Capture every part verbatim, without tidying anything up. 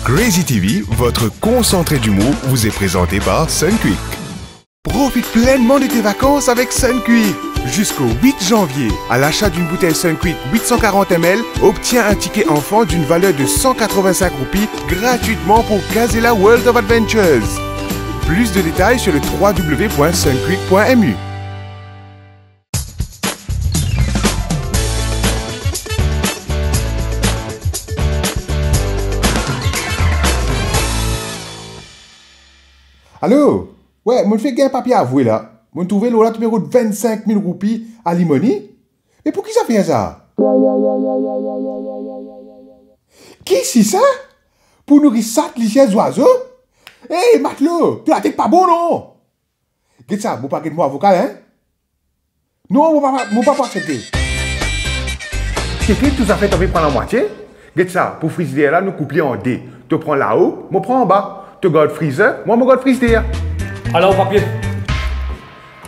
Crazy T V, votre concentré d'humour, vous est présenté par Sunquick. Profite pleinement de tes vacances avec Sunquick. Jusqu'au huit janvier, à l'achat d'une bouteille Sunquick huit cent quarante M L, obtiens un ticket enfant d'une valeur de cent quatre-vingt-cinq roupies gratuitement pour Gazella World of Adventures. Plus de détails sur le trois W point sunquick point M U. Alo? Wi, mo fek gagn papie avoue la. Mo trouve lor la to pe rod vinn-sink mil roupi alimoni. Me pou ki zafer sa? Ki si sa? Pou nouri sat, lisien, zwazo? Ey, matlo, to latet pa bon, non? Get sa, mo pa get mo avoka, hein? Non, mo pa, mo pa pou aksepte. Kikit, tou zafer to pe pran lamwatie. Get sa, pou frizider la, nou koup li an de. To pran lao, mo pran anba. To gard frizer, mwa mo gard frizider. Ala ou papie.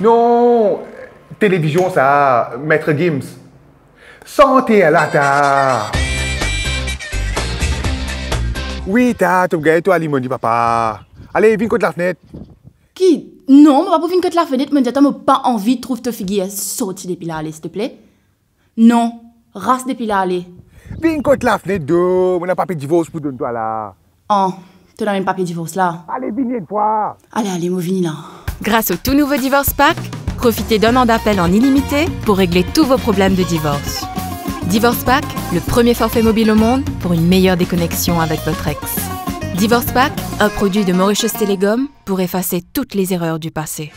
Non, televizion sa, Maître Gims. Sante la ta. Wi, ta, to gagn to alimoni, papa. Ale, vinn kot lafnet. Ki? Non, mo pa pou vinn kot lafnet, mo dir twa mo pa anvi trouv to figir. Sorti depi la, ale, silteple. Non, ras depi la, ale. Vinn kot lafnet, do, mo ena papie divors pou donn twa la. An, to ena mem papie divors la? Ale, vini enn fwa. Ale, ale, mo vini la. Grâce au tout nouveau Divorce Pack, profitez d'un an d'appel en illimité pour régler tous vos problèmes de divorce. Divorce Pack, le premier forfait mobile au monde pour une meilleure déconnexion avec votre ex. Divorce Pack, un produit de Mauritius Telecom, pour effacer toutes les erreurs du passé.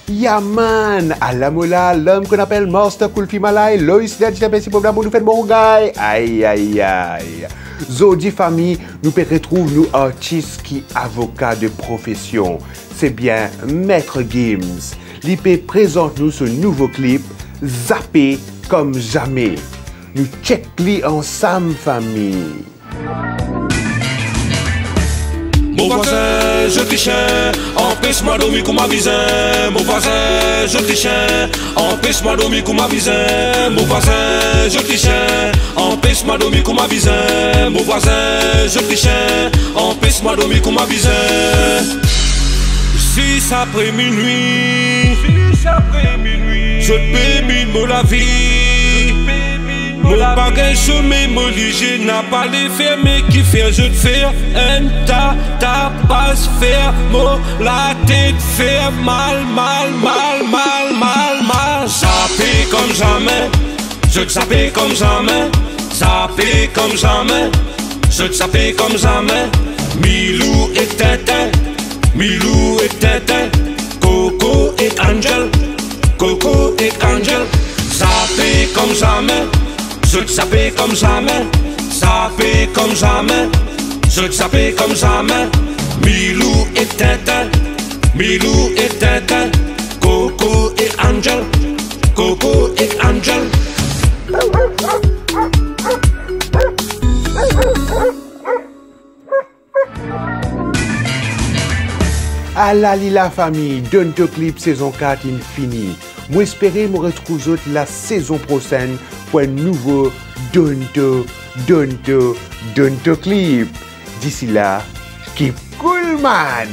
Ya man, ala mo la, l'homme qu'on appelle Master Kulfi Malay, Lois Lerdi, mersi pou la, pou nou fer bon gay. Ay, ay, ay. Zordi fami, nou pe retrouv nou artis ki avoka de profesion. Se bien Maître Gims. Li pe prezant nou so nouvo klip, Zape Kom Zame. Nou tchek li ansam, fami. Mo vwazin, zot li sien, anpes mwa dormi kouma bizin. Mo vwazin, zot li sien, anpes mwa dormi kouma bizin. Mo vwazin, zot li sien, anpes mwa dormi kouma bizin. Mo vwazin, zot li sien, anpes mwa dormi kouma bizin. Zis apre minwi, zis apre minwi, zot pe min mo lavi. Mo pa gagn some, mo lizie napa lefer, me kifer zot fer enn ta tapaz, fer mo latet fer mal, mal, mal, mal, mal, mal. Zape kom zame, zot zape kom zame, zape kom zame, zot zape kom zame. Milou ek Tintin, Milou ek Tintin, Coco ek Angel, Coco ek Angel, zape kom zame, zot zape kom zame, zape kom zame, zot zape kom zame. Milou ek Tintin, Milou ek Tintin, Coco ek Angel, Coco ek Angel. Ala li lafami, Donto Clip sezon kat inn fini. Mo espere mo retrouv zot lasezon prosenn pou enn nouvo Donto, Donto, Donto Clip. Disi la, keep cool, man!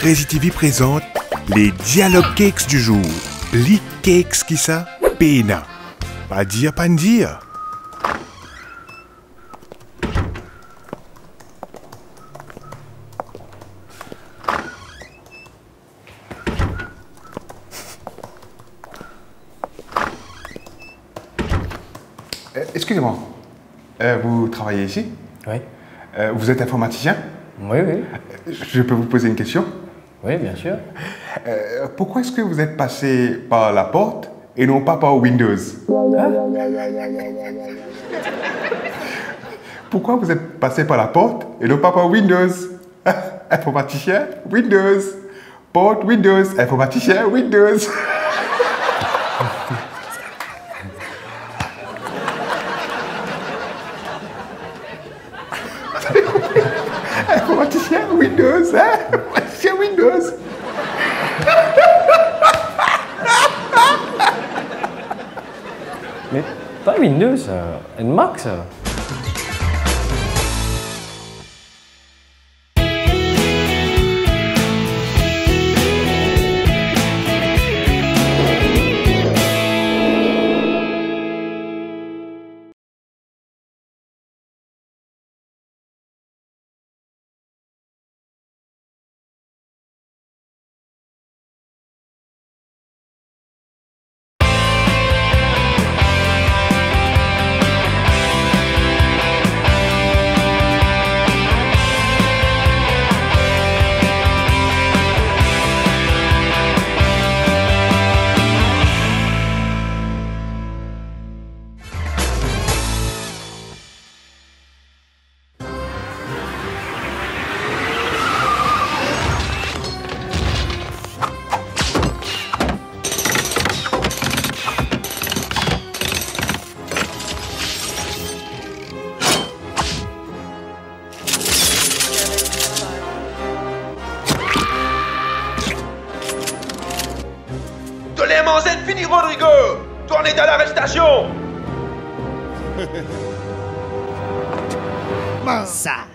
Crazy T V présente les dialogues cakes du jour. Pli cakes ki sa, pena. Pa dir, pa dir. Euh, excusez-moi. Euh, vous travaillez ici ? Oui. Euh, vous êtes informaticien ? Oui, oui. Euh, je peux vous poser une question ? Oui, bien sûr. Euh, pourquoi est-ce que vous êtes passé par la porte et non pas par Windows ? Hein ? Pourquoi vous êtes passé par la porte et non pas par Windows ? Informaticien, Windows. Porte, Windows. Informaticien, Windows. Informaticien, Windows, hein ? Informaticien, Windows. Mais pas Enn nou sa, enn mak sa. To ler manze fini, Rodrigo! To ena dan larestasion! Sa.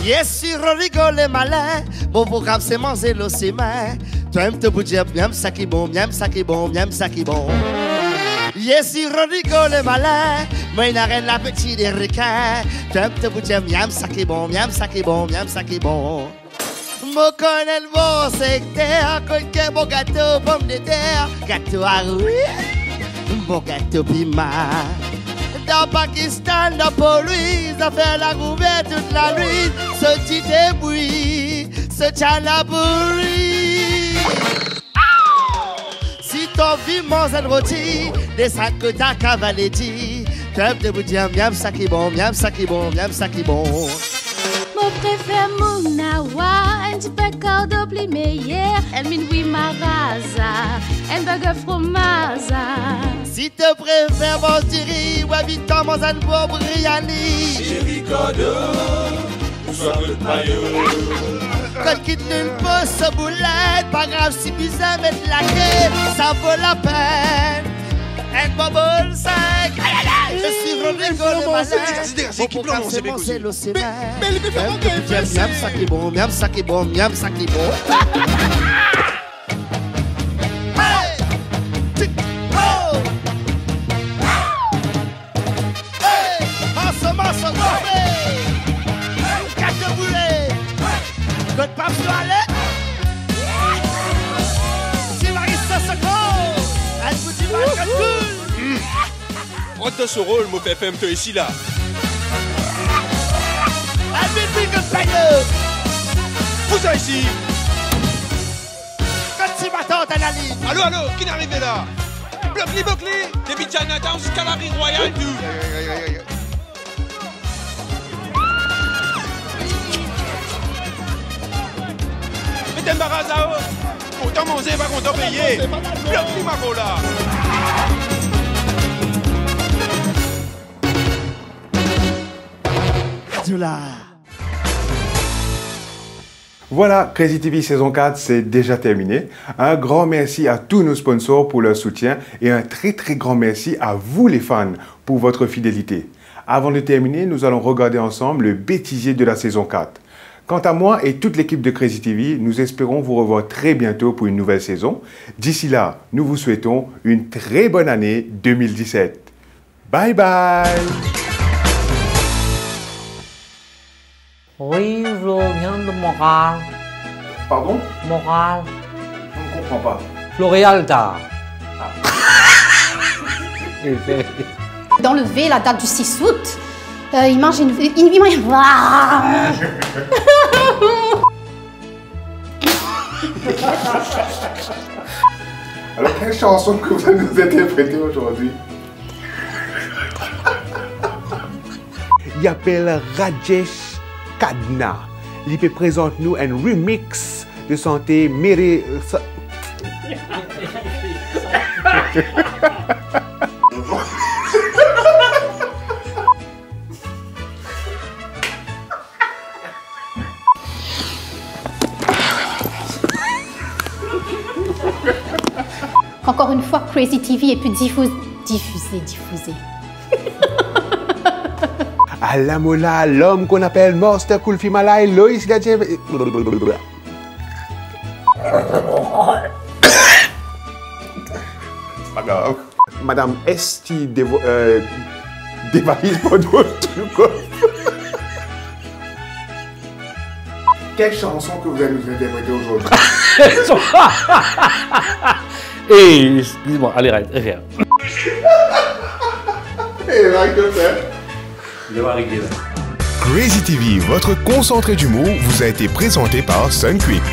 Yes, si Rodrigo le malin, mo program se manze lor sime. Twa mem to pou dir miam sa ki bon, miam sa ki bon, miam sa ki bon. Yes, si Rodrigo le malin, mo ena enn apeti de rekin. Twa mem to pou dir miam sa ki bon, miam sa ki bon, miam sa ki bon. Mo konn enn bon sekter, kot ki bon gato pomdeter, gato ari, bon gato pima. Dan Pakistan, dan Port Louis, zafer larouver tout lanwit, soti debwi, soti a labouri. Si to anvi manz enn roti, de sa kot kavaleti, twa mem to pou dir miam sa ki bon, miam sa ki bon, miam sa ki bon. Mo prefer mounawa, enn tipe kordo pli meyer, enn minwi maraza, enn burger fromaza. Si to prefer manz diri, mo invit twa manz enn bon briani. Seri kordo, ouswa kot mayo. Kot ki nou poz so boulet, pa grav si bizin met lake, sa vo lapenn. Enn bon bol sek. Ayo, ayo. Je suis Rodrigo le malin. Mo program se manze lor sime. Me, me li pe fer mwa kefesi. Miam sa ki bon, miam sa ki bon, miam sa ki bon. Hey! Tik! Oh! Hey! Marso, marso, kafe! Gato boule! Kot pap nou ale? Ti Maris Sosoko! Al pou Ti Maris Sosoko! Rant dan so rol, mo fer ferm to isi la. Al vit, vit, kot pagno! Bouze isi! Kot ti baton, Tanali? Alo, alo, ki'nn arive la? Blok li, blok li! Depi Chinatown ziska Lari Rwayal, tou. Ay, ay, ay, ay, ay. Met enn baraz la-o. Kontan manze, pa kontan peye. Blok li, mako la. Zola. Voilà, Crazy T V saison quatre, c'est déjà terminé. Un grand merci à tous nos sponsors pour leur soutien et un très, très grand merci à vous, les fans, pour votre fidélité. Avant de terminer, nous allons regarder ensemble le bêtisier de la saison quatre. Quant à moi et toute l'équipe de Crazy T V, nous espérons vous revoir très bientôt pour une nouvelle saison. D'ici là, nous vous souhaitons une très bonne année deux mille dix-sept. Bye bye. Wi, Florian de Moral. Pardon? Moral. Je ne comprends pas. Florial ta. Ah. D'enlever la date du six août. Euh, imagine, im-, im-, Alors, quelle chanson que vous allez nous interpréter aujourd'hui? Li apel Rajesh Khanna. Li pe prezant nou enn remix de sante Mere, sa, Encore une fois, Crazy T V est plus diffusé, diffusé, diffusé. Ala mo la, l'homme qu'on appelle Master Kulfi Malay, Lois, il a dit... C'est pas grave. Madame Esti devo-, euh, devaliz mo dro tou kor. Quelle chanson que vous allez nous interpréter aujourd'hui ? Eh, excuse-moi, allez, arrête, arrête. Eh, Michael Phelps. Il va régler là. Crazy T V, votre concentré d'humour, vous a été présenté par Sunquick.